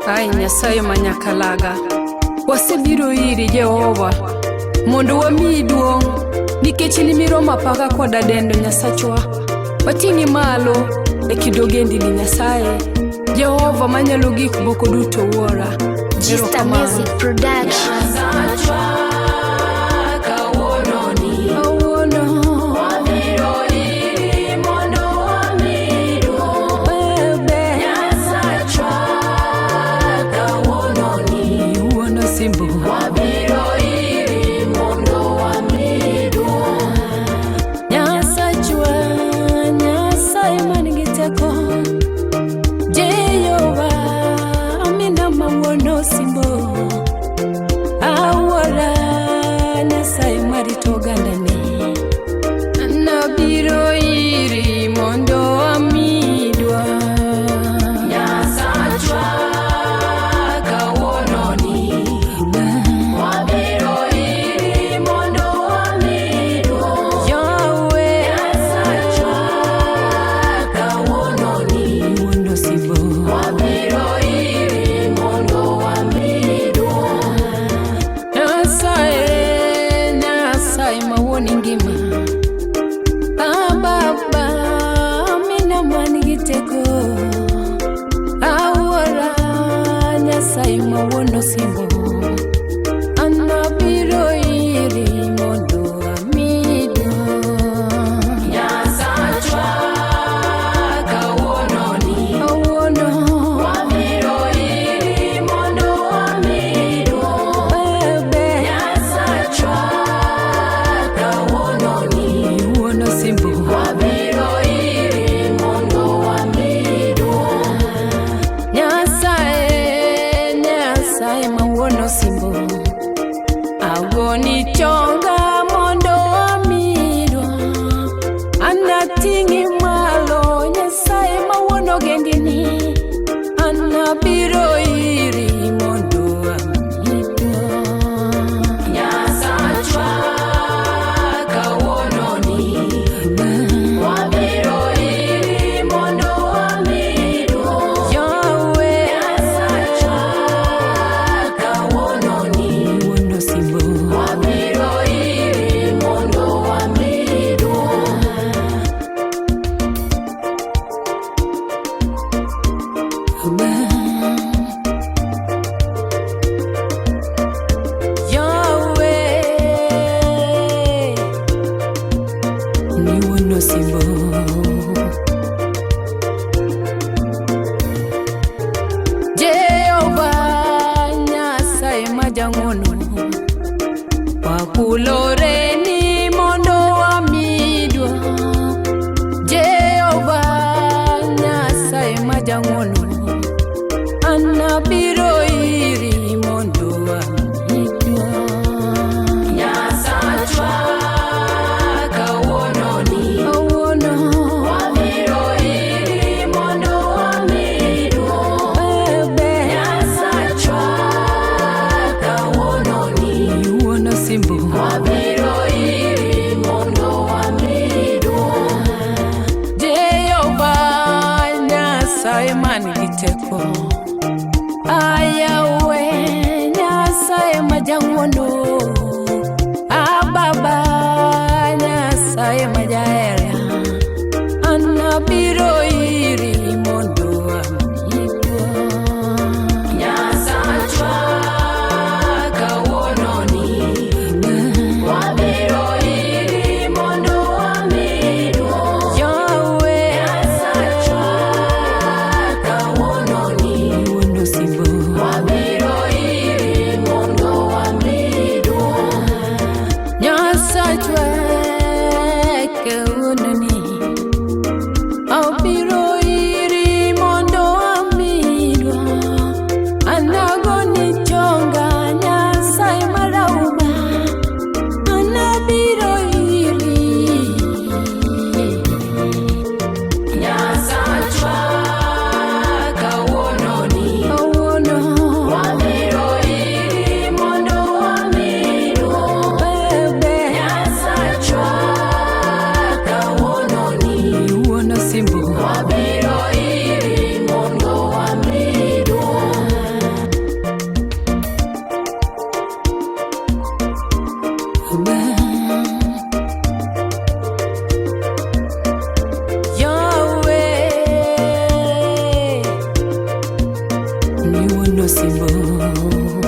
Ai Nyasaye ma Nyakalaga, wasebiro iri Jehova mondo wamiyi duong' nikech in miromo apaka koda dendo Nyasachwa. Wating'i malo e kind ogendini Nyasaye, Jehova manyalo gik moko duto Wuora. Gista Erokamano. Music Production. Nyasachwa, kawuononi, kawuono wabiro iri mondo wamiyi duong'. Bebe. Nyasachwa, kawuononi, wuon osimbo, wabiro iri mondo wamiyi duong'. Nyasachwa, Nyasaye man gi teko, Jehova, amina ma wuon osimbo. Awuora Nyasaye marito ogandane. Nabiro iri mondo amiyi duong'. Nyasachwa kawuononi, wabiro iri mondo wamiyi duong'. Yahweh. Nyasachwa kawuononi, wuon osimbo, wabiro iri mondo wamiyi duong'. Nyasaye, Nyasaye ma wuon ngima. Baba, mina man gi teko. Awuora, Nyasaye ma wuon osimbo. Anabiro iri mondo amiyi duong'. Nyasachwa kawuononi, kawuono wabiro iri mondo wamiyi duong'. Bebe. Nyasachwa kawuononi, wuon osimbo, wabiro iri mondo wamiyi duong'. Nyasaye, Nyasaye ma wuon osimbo, agoni chonga mondo amiyi duong'. Anating'i malo, Nyasaye ma wuon ogendini. Anabiro iri mondo amiyi duong'. Nyasachwa kawuononi, wabiro iri mondo wamiyi duong'. Yahweh. Nyasachwa kawuononi, wuon osimbo, wabiro iri mondo wamiyi duong'. Yahweh, ni wuon osimbo. Jehova Nyasaye ma jang'wono, wakuloreni mondo wamiyi duong'. Jehova Nyasaye ma jang'wono, anabiro iri mondo amiyi duong'. Nyasachwa kawuononi, kawuono wabiro iri mondo wamiyi duong'. Bebe. Nyasachwa kawuononi, wuon osimbo, wabiro iri mondo wamiyi duong'. Jehova Nyasaye man gi teko, Ayawe Nyasaye ma jang'wono, Ababa Nyasaye ma jahera, anabiro iri mondo amiyi duong'. Nyasachwa kawuononi, wabiro iri mondo wamiyi duong'. Yahweh. Nyasachwa kawuononi, wuon osimbo, wabiro iri mondo wamiyi duong'. In wuon osimbo.